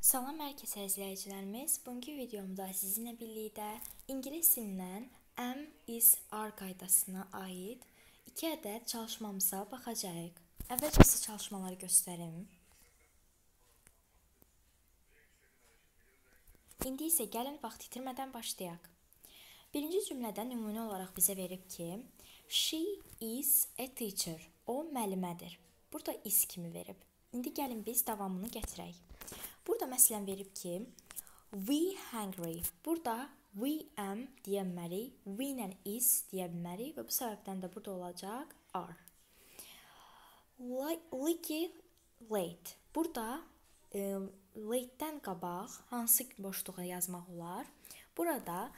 Salam hər kəsə izləyicilərimiz. Bugünkü videomda sizinlə birlikdə ingilis dilindən am, is, are qaydasına aid 2 ədəd çalışmamıza baxacağıq. Əvvəlcə sizə çalışmaları göstərim. İndi isə gəlin vaxt itirmədən başlayaq. Birinci cümlədə nümunə olaraq bizə verib ki, she is a teacher. O müəllimədir. Burada is kimi verib. İndi gəlin biz davamını gətirək. Burada məsələn verib ki, we hungry. Burada we am deyə bilmərik, we ilə is deyə bilmərik və bu səbəbdən də burada olacaq are. Like late. Burada late-dən qabaq hansı boşluğa yazmaq olar? Burada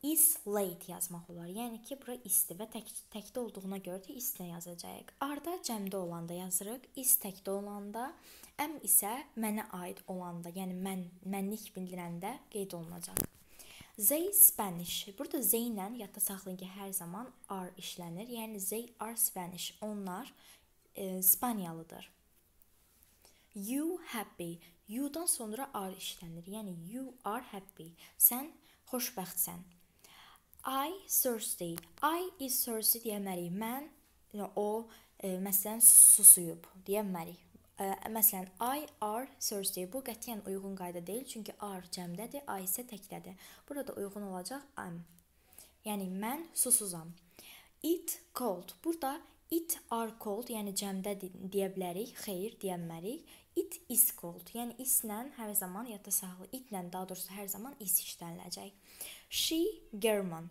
is late yazmaq olar. Yəni ki, bura isdir və təkdə olduğuna görə də is-lə yazacağıq. Are-da cəmdə olanda yazırıq, is təkdə olanda, am isə mənə aid olanda, yəni mənlik bildirəndə qeyd olunacaq. They Spanish. Burada they ilə yadda saxlayın ki, hər zaman are işlənir. Yəni they are Spanish. Onlar İspaniyalıdır. You happy. You-dan sonra are işlənir. Yəni you are happy. Sən xoşbəxtsən. I thirsty. I is thirsty deyəmərik. Mən, o, məsələn, susuyub deyəmərik. Məsələn, I are thirsty. Bu qətiyyən uyğun qayda deyil. Çünki are cəmdədir, I isə təkdədir. Burada uyğun olacaq am. Yəni, mən susuzam. It cold. Burada it are cold, yəni cəmdə deyə bilərik. Xeyr, deyəmərik. It is cold. Yəni, is-lə hər zaman yadda saxla. It-lə daha doğrusu hər zaman is işləniləcək. She German.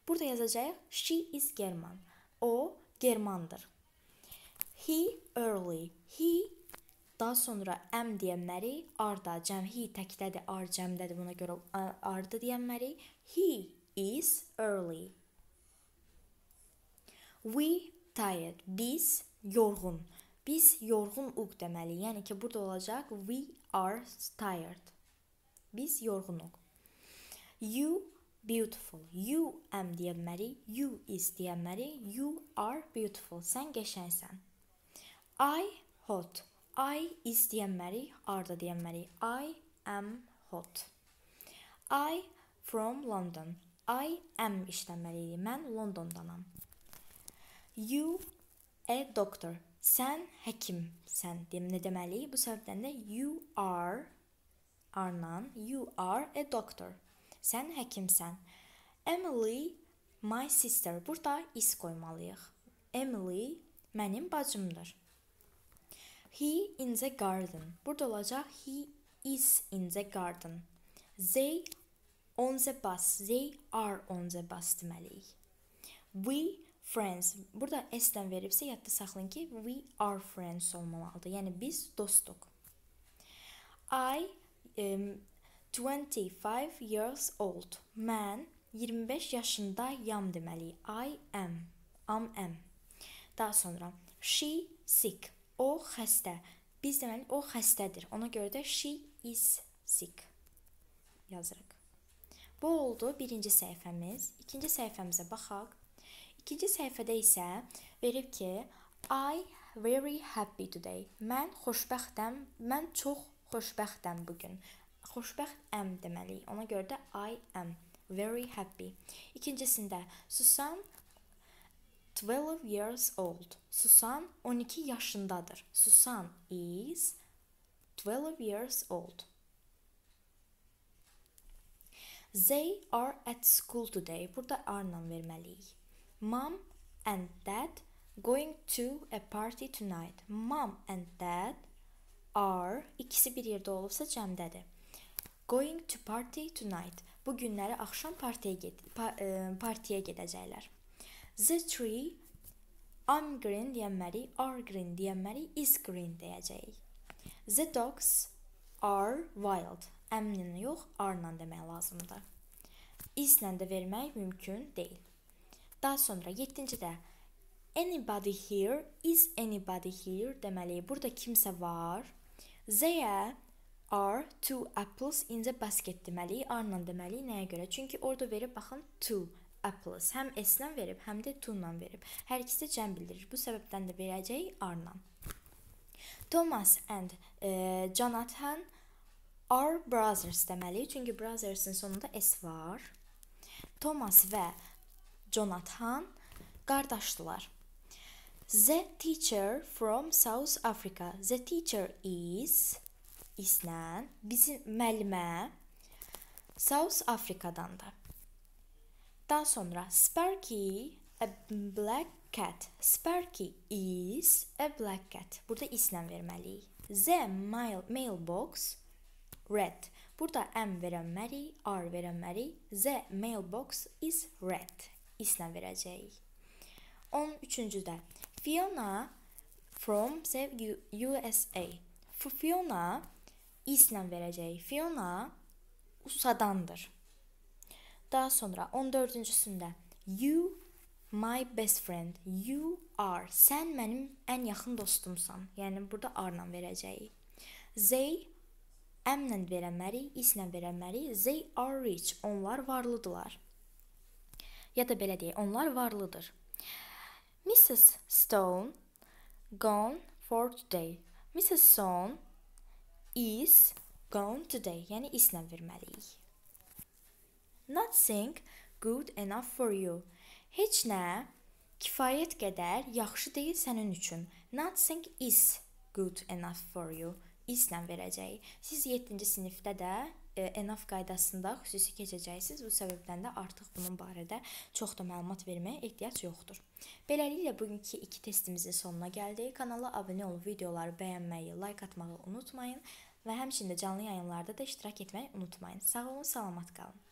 Burada yazacağıq she is German. O Germandır. He early. He daha sonra am deyənmərik. Are da cəm. He təkdədir, are cəmdədir. Buna görə are da deyənmərik. He is early. We tired. Biz yorğun. Biz yorğunuq deməliyik. Yəni ki, burada olacaq we are tired. Biz yorğunuq. You beautiful. You am deyənmərik. You is deyənmərik. You are beautiful. Sən qəşəngsən. I hot. I is deyənmərik. Are da deyənmərik. I am hot. I from London. I am işləməliyik. Mən Londondanam. You a doctor. Sən həkimsən. Nə deməliyik? Bu səbəbdən də you are are-la you are a doctor. Sən həkimsən. Emily my sister. Burada is qoymalıyıq. Emily mənim bacımdır. He in the garden. Burada olacaq he is in the garden. They on the bus. They are on the bus deməliyik. We friends. Burada S-dən veribsə yadda saxlayın ki, we are friends olmalıdır. Yəni biz dostuq. I am 25 years old. Mən 25 yaşındayam deməliyik. I am. Am am. Daha sonra she sick. O xəstə. Biz deməli o xəstədir. Ona görə də she is sick yazırıq. Bu oldu birinci səhifəmiz. İkinci səhifəmizə baxaq. İkinci səhifədə isə verib ki, I very happy today. Mən xoşbəxtəm, mən çox xoşbəxtəm bugün. Xoşbəxtəm deməliyik. Ona görə də I am very happy. İkincisində Susan 12 years old. Susan 12 yaşındadır. Susan is 12 years old. They are at school today. Burada are-la verməliyik. Mom and dad going to a party tonight. Mom and dad are ikisi bir yerdə olubsa cəmdədir. Going to party tonight. Bu günləri axşam partiyə gedəcəklər. The tree I'm green deyənmərik, are green deyənmərik, is green deyəcəyik. The dogs are wild. Am-lə yox, are-la demək lazımdır. Is-lə də vermək mümkün deyil. Daha sonra 7-cidə anybody here, is anybody here deməliyik. Burada kimsə var. There are two apples in the basket deməliyik. Are-la deməliyik. Nəyə görə? Çünki orada verib, baxın, two apples. Həm S-lə verib, həm də two-la verib. Hər ikisi də cəm bildirir. Bu səbəbdən də verəcəyik are-la. Thomas and Jonathan Are brothers deməliyik, çünki brothers'ın sonunda s var. Thomas və Jonathan qardaşdılar. The teacher from South Africa. The teacher is islə bizim müəllimə South Africadandır. Daha sonra Sparky a black cat. Sparky is a black cat. Burada islə verməliyik. The mailbox red. Burada M verənməliyik, R verənməliyik. The mailbox is red. İslə verəcəyik. 13-cüdə Fiona from USA. Fiona islə verəcəyik. Fiona USA-dandır. Daha sonra 14-cüsündə you my best friend. You are. Sən mənim ən yaxın dostumsan. Yəni burada are-la verəcəyik. They M-lə verənməliyik, is-lə verənməliyik. They are rich. Onlar varlıdırlar. Ya da belə deyək, onlar varlıdır. Mrs. Stone gone for today. Mrs. Stone is gone today. Yəni is-lə verməliyik. Nothing good enough for you. Heç nə kifayət qədər yaxşı deyil sənin üçün. Nothing is good enough for you. Is-lə verəcəyik. Siz 7-ci sinifdə də enough qaydasında xüsusi keçəcəksiniz. Bu səbəbdən də artıq bunun barədə çox da məlumat verməyə ehtiyac yoxdur. Beləliklə bugünkü iki testimizin sonuna gəldik. Kanala abunə olub videoları bəyənməyi, like atmağı unutmayın və həmçinin də canlı yayımlarda da iştirak etməyi unutmayın. Sağ olun, salamat qalın.